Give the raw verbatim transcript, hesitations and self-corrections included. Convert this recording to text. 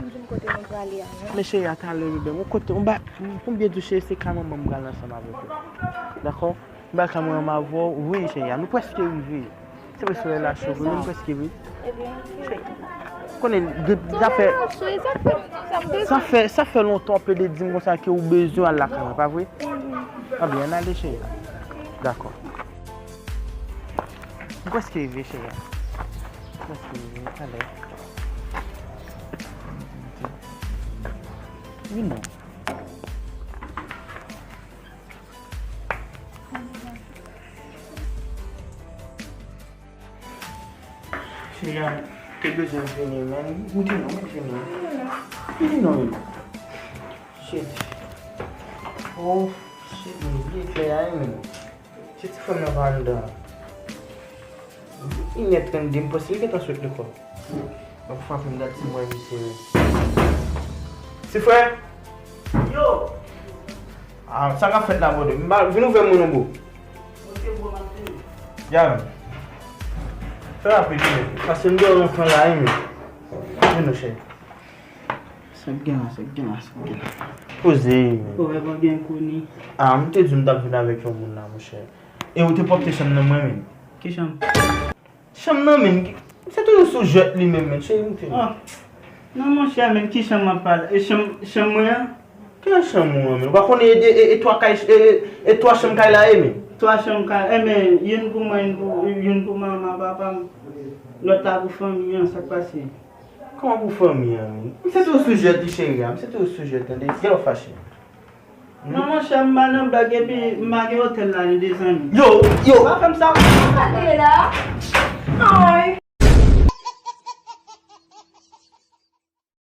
Di m kote nou prale a, non? Men cheri a, talè, bebe, yon kote, yon ba, pou m byen di w, cheri, se ka manman m pral ansanm avèk ou. Dakò? Yon ba ka mwen ansanm avè w, wi, cheri a, nou prèske rive. Se vre, solèy la cho vre, nou prèske rive. Ebyen, ok. Konnen, de, sa fè, sa fè, sa fè lontan w plede di m konsa ke ou bezwen al lakay mwen, pa vre? Anben, ann ale, cheri a. Dakò. M prèske rive, cheri a. M prèske rive, talè. Vin non. Cheri a, te bezwen vini, men. Moute non, men vini. Vini non, men. Shit. Oh, shit, mwen bliye klè a, men. Se ti frè m nan pa anndan. Inè trannde, m panse li gentan sot lekòl. Mwen frape m gad si m wè misye, men. Ti frè! Yo! Ah, sa k ap fèt la, bòdè? M pa, vin ouvè mwen non, bro. Ok, bro, m ap vini. Ya, men. Fè rapid, men. Paske m dèyè yon tan la, wi, men. Vin non, chè. Sa k gen la, sa k gen la, sa k gen la. Poze, men. Ou wè pa gen kouni. Ah, m te di w m t ap vin avèk yon moun la, monchè. E ou te pwòpte chanm nan mwen, men. Ki chanm? Chanm nan, men. Se toujou sou jwèt li menm, men. Cheri, m te. Ah. Non, monchè, men, ki chanm w ap pale? E chanm, chanm mwen an? Ki chanm ou an, men? Ou pa konnen e, e, e, e twa kay, e, e, e twa chanm kay la ye, men? Twa chanm kay, e, men, youn pou mwen, youn pou, youn pou manman, papa m, lòt la pou fanmi an, sa k pase? Kòman pou fanmi an, men? M se toujou sou jwèt li, cheri a. M se toujou sou jwèt, tande. Gen lè w fache. Non, monchè, m pa nan blag epi m pa gen otèl la, li de zanmi. Yo, yo. Pa fè m sa. Sa te la? Ay,